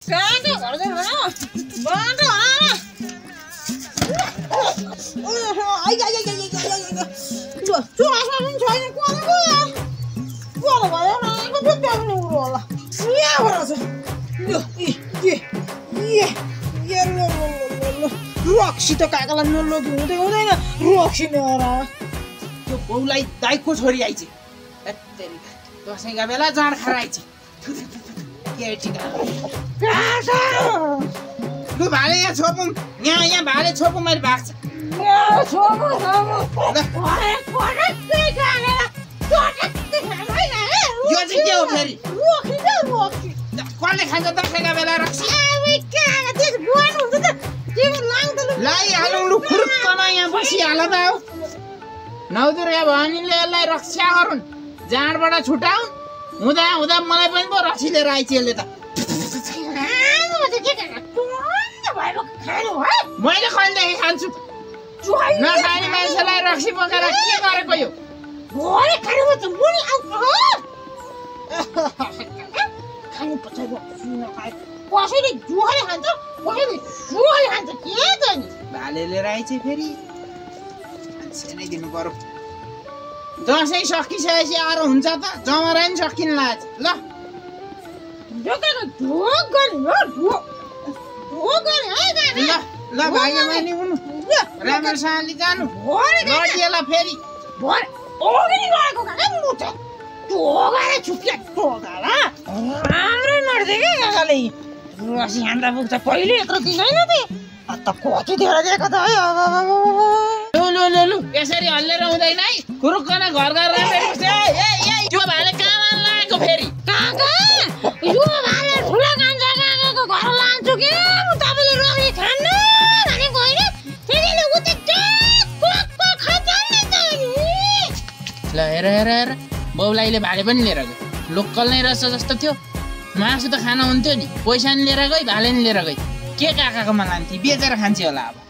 काका घर जानु भन बाटो आला आई आई आई आई ल चुवासा पनि छैन कोला भयो नाको बुझ्दैन उरो होला यहाँ भन्छ ल ए रक्सी त काकालाई नलगी हुँदैन रक्सी नरा त्यो बौलाई दाइको छोरी आइछ दसैँका बेला जाँड खाएर आइछ लु भाले यहाँ छोपौँ यहाँ भाले छोपौँ मैले भाग्छ यो चाहिँ के हो फेरि कसले खान्छ दसैँका बेला रक्सी लाइहालौँ लु खुर्कमा यहाँ बसिहाल त हौ नौदुर्गा भवानीले यसलाई रक्षा गरून् जाँडबाट छुटाउन् हुँदा हुँदा मलाई पनि पो रक्सी लिएर आइछ यसले त मैले कहिलेदेखि खान्छु नखाने मान्छेलाई रक्सी बोकेर के गरेको यो कसैले जुवाले खान्छ कसैले सुवाले खान्छ के त नि भाले लिएर आइछ फेरि नै दिनु पर्यो दसैँ सकिसकेपछि अरू हुन्छ त जमरा नि सकिन लाग्छ ल ल भाइले मैले हुनु राम्रोसँगले जानु नदिएला फेरि राम्रै नर्दे क्या काकाले रसी हान्दा पुग्छ पहिले यत्रो दिँदैन त कति धेरै दिएको त है लु यसरी हल्लेर हुँदैन है खुरुक्कन घर घर त्यो भाले कहाँ लागेको फेरि काका यो भाले ठुलो कान्छ काकाको घर लान्छु के तपाईँले रक्सी खान्न भनेको होइन त्यसैले उता खान्छ नि त ल हेर बाउलाईले भाले पनि लिएर गयो लोकल नै रहेछ जस्तो थियो मासु त खान हुन्थ्यो नि पैसा नि लिएर गई भाले नि लिएर गई के काकाकोमा लान्थे बेचेर खान्छे होला अब